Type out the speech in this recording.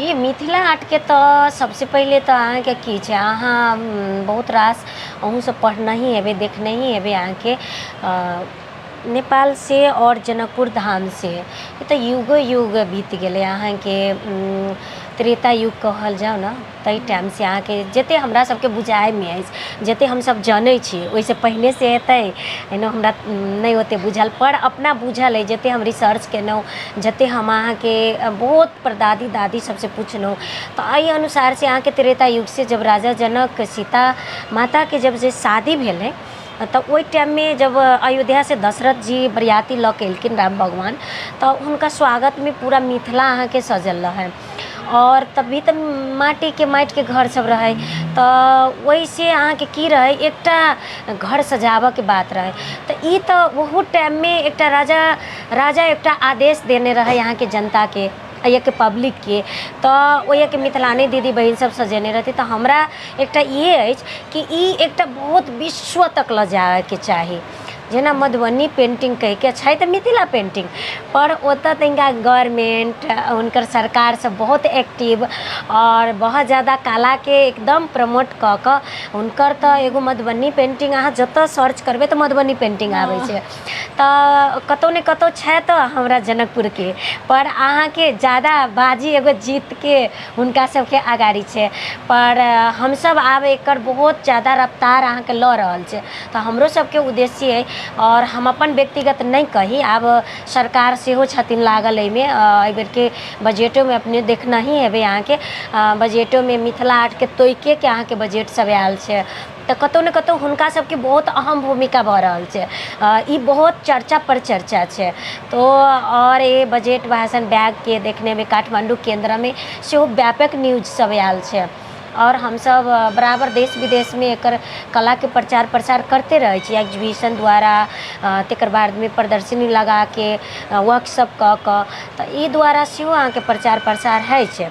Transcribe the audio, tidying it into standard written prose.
ई मिथिला हाटके तऽ सबसँ पहिले तऽ अहाँके की छै, अहाँ बहुत रास अहूँसब पढ़नही हेबै, देखनही हेबै। अहाँके नेपालसँ आओर जनकपुर धामसँ ई तऽ युगो युग बीत गेलै। अहाँके त्रेता युग कहल जाउ ने, ताहि टाइमसँ अहाँके जतेक हमरा सबके बुझाइमे अछि, जतेक हमसब जनै छी, ओहिसँ पहिनेसँ हेतै, एना हमरा नहि ओतेक बुझल, पर अपना बुझल अइ। जतेक हम रिसर्च केलहुँ, जतेक हम अहाँके बहुत परदादी दादी सबसँ पुछलहुँ, तऽ एहि अनुसारसँ अहाँके त्रेता युगसँ जब राजा जनक सीता माताके जब जे शादी भेलै, तऽ ओहि टाइममे जब अयोध्यासँ दशरथ जी बरियाती लऽ कऽ एलखिन राम भगवान, तऽ हुनका स्वागतमे पूरा मिथिला अहाँके सजल रहै। आओर तभी तऽ माटिके माटिके घर सब रहै, तऽ ओहिसँ अहाँके की रहै, एकटा घर सजाबऽके बात रहै। तऽ ई तऽ ओहू टाइममे एकटा राजा एकटा आदेश देने रहै अहाँके जनताके, एहिके पब्लिकके, तऽ ओहिके मिथिलानी दीदी बहिन सब सजेने रहथिन। तऽ हमरा एकटा इहे अछि कि ई एकटा बहुत विश्व तक लऽ जायके चाही। जेना मधुबनी पेन्टिंग कहिके छै तऽ मिथिला पेन्टिंग पर ओतऽ तनिका गवर्नमेन्ट, हुनकर सरकार सब बहुत एक्टिव आओर बहुत जादा कलाके एकदम प्रमोट कऽ कऽ हुनकर तऽ एगो मधुबनी पेन्टिंग अहाँ जतऽ सर्च करबै तऽ मधुबनी पेन्टिंग आबै छै। तऽ कतहु ने कतहु छै तऽ हमरा जनकपुरके पर अहाँके जादा बाजी एगो जीतके हुनका सबके अगाड़ी छै, पर हमसब आब एकर बहुत जादा रफ्तार अहाँके लऽ रहल छै। तऽ हमरो सबके उद्देश्य अइ, आओर हम अपन व्यक्तिगत नहि कही, आब सरकार सेहो छथिन लागल एहिमे। एहिबेरके बजटोमे अपने देखनही हेबै, अहाँके बजटोमे मिथिला हाटके तोइकेके अहाँके बजट सब आयल छै। तऽ कतहु ने कतहु हुनका सबके बहुत अहम भूमिका भऽ रहल छै। ई बहुत चर्चा पर चर्चा छै। तो आओर ई बजट भाषण बैगके देखनेमे काठमाण्डू केन्द्रमे सेहो व्यापक न्यूज सब आयल छै। आओर हमसब बराबर देश विदेशमे एकर कलाके प्रचार प्रसार करते रहै छी, एक्जिबिशन द्वारा, तकर बादमे प्रदर्शनी लगाके, वर्कशॉप कऽ कऽ। तऽ ई द्वारा सेहो अहाँके प्रचार प्रसार होइ छै।